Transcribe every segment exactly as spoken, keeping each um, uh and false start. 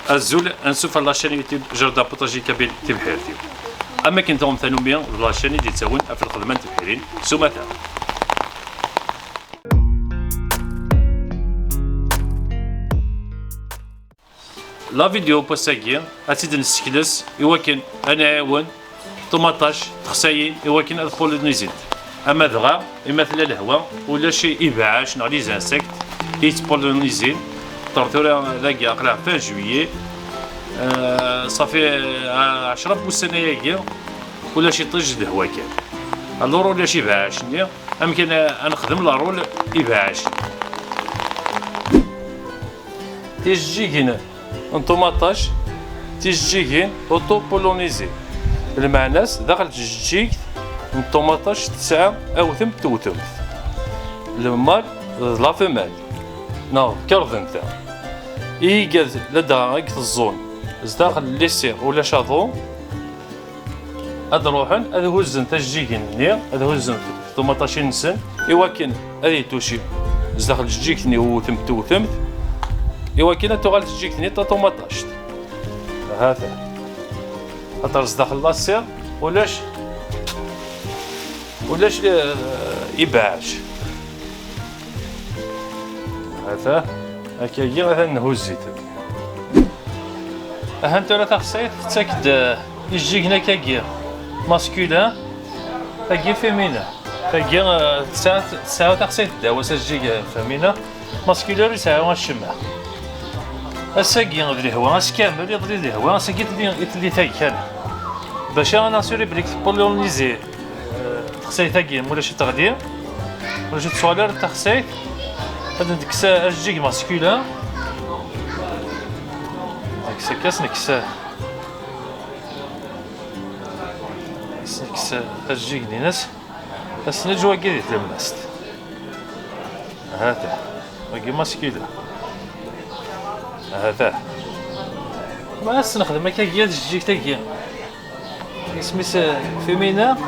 Azul, ansuf ar la chaîne YouTube Jardin Potager Kabyle Tibḥirt-iw. Am akken tuɣem tanumi d la chaîne i d-yettawin ɣef lxedma n tebḥirin s umata. La vidéo n wass-agi ad tt-id-nessekles i wakken ad nɛiwen ṭumaṭac texsayin i wakken ad pollinisint. Ama dɣa, imi tella lehwa, ulac ibeɛɛac neɣ les insectes i yettpollinizin. Ṭer tura dagi aql-aɣ fin juillet, euh, ṣafi, euh, ɛecra n wussan ayagi, ulac iṭij d lehwa kan. Alors ulac ibeɛɛac-nni, amek ad n-, ad nexdem la rôle ibeɛɛac? Tijeǧǧigin n ṭumaṭac, tijeǧǧigin autopollinisées. Lmeɛna-s, daxel tjeǧǧigt n ṭumaṭac tesɛa awtem d tewtemt. Le mâle d la femelle, neɣ d kerḍenta. I yigad ladɣa i iteẓẓun, zdaxel lycée ulac aḍu, ad ruḥen ad huzzen tajeǧǧigin-nni, ad huzzen ṭumaṭacin-nsen, i wakken ad yettuci zdaxel tjeǧǧigt-nni wtem tewtemt, i wakken ad tuɣal tjeǧǧigt-nni d taṭumaṭact. Hata. Xaṭer zdaxel la serre ulac, ulac, eh, ibeɛɛac. Hata. Akkagi atan nhuzz-it. Ahan tura taxsayt tettak-d, eh, ijeǧǧigen akkagi masculin, tagi féminin. Tagi, eh, tesɛa, tesɛa taxsayt ddaw-as ajeǧǧig, eh, féminin. Masculin ur yesɛi acemma. Ass-agi d lehwa, ass kamel, iḍelli d lehwa, ass-agi telli, telli tagi kan. Bac ad nassuri belli tpollinisé, eh, texsayt-agi, mulac ad teɣli, mulac ad tuɣal ara d taxsayt, ad nekkes ajeǧǧig masculin. Nekkes akka, nekkes, nekkes ajeǧǧig-nni-ines. Ad s-neǧǧ wagi di tlemmast. Hata. Wagi masculin. Hata. Ma ad s-nexdem akkagi, ad jeǧǧig tagi. Isem-is, eh, féminin. Ad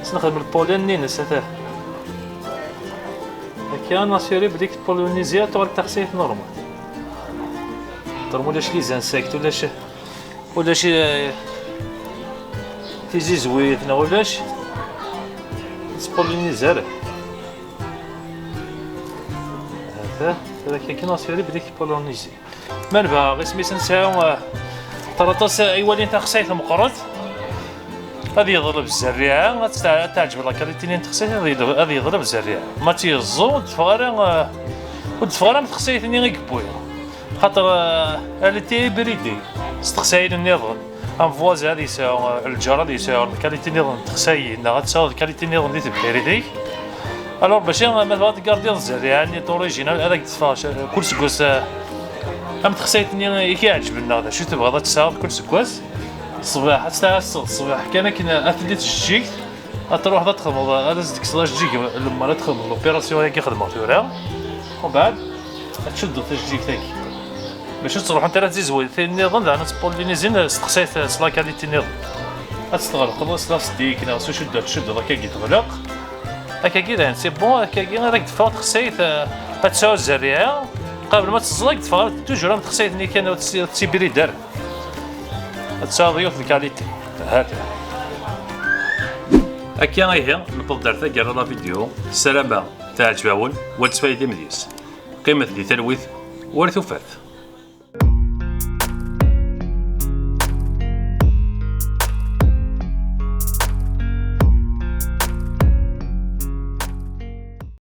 s-nexdem le pollen-nni-ines, hata. Akka, ad nassuri belli tpollinisé, ad tuɣal d taxsayt normal. Ṭer ulac les insectes, ulac Ulac, eh, tizizwit neɣ ulac, ur tettpollinizar. Hata, tura kaki neɣ siri belli tpollinizar. Ma nebɣa isem-is nesɛa, eh, ṭer aṭas, eh, i walin taxsayt meqqret. Ad yeḍleb zzerriɛa, ad tɛeǧbed la qualité-nni n texsayt, ad yeḍleb, ad yeḍleb zzerriɛa. Ma tt-yeẓẓu, ur d-teffeɣ ara, eh, ur d-teffeɣ ara am texsayt-nni i yewwi. Xaṭer, eh, elle était hybridée s texsayin nniḍen. Am voisin ad yesɛu, eh, lǧar ad yesɛu lkaliti nniḍen n texsayin, neɣ ad tesɛuḍ lkaliti nniḍen di tebḥirit-ik. Alors, bac ma tebɣiḍ tgardiḍ zzerriɛa-nni d'origine, ad ak-d-teffeɣ kul seggas, eh, am texsayt-nni i k-iɛeǧben, neɣ d acu tebɣiḍ ad tesɛuḍ kul seggas. Ṣṣbeḥ, ad tesɛuḍ ṣṣbeḥ kan akken ad telli tjeǧǧigt. Ad truḥeḍ ad txedmeḍ, ad as-d-tekkseḍ ajeǧǧig lemmer ad txedmeḍ l'opération-agi xedmeɣ tura. Umbeɛd, ad tcuddeḍ tajeǧǧigt-agi. Bac ur ttruḥunt ara tzizwit nniḍen, daɣen ad tpollinizin s texsayt, s la qualité nniḍen. Ad tt-tɣelqeḍ s lastik neɣ s ucuddu, ad tcuddeḍ akkagi teɣleq. Akkagi dayen, c'est bon, akkagi ara k-d-teffeɣ texsayt, ad tesɛu zzerriɛa. Qabel ma tt-teẓẓeḍ, ad k-d-teffeɣ toujours am texsayt-nni kan, ur tt-, ur tettibrid ara. Ad tesɛuḍ yiwet n qualité. Hata. Akka ihi, newweḍ-d ar taggara la vidéo. Ssarameɣ teɛǧeb-awen, wa d ttfaydim deg-s. Qqimet di talwit, war tufat.